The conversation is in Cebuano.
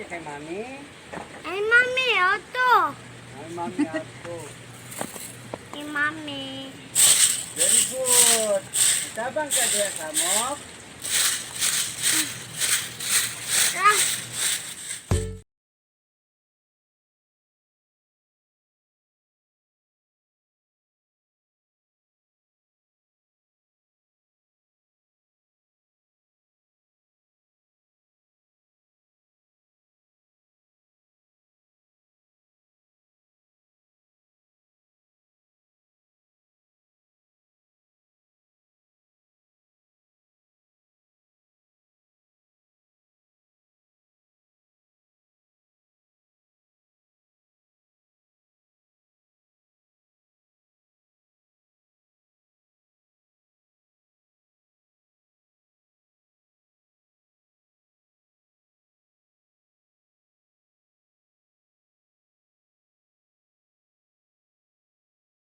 Kay Mami? Ay, Mami, auto. Ay, Mami, ato. Ay, Mami. Very good. Tabang ka diya sa mo.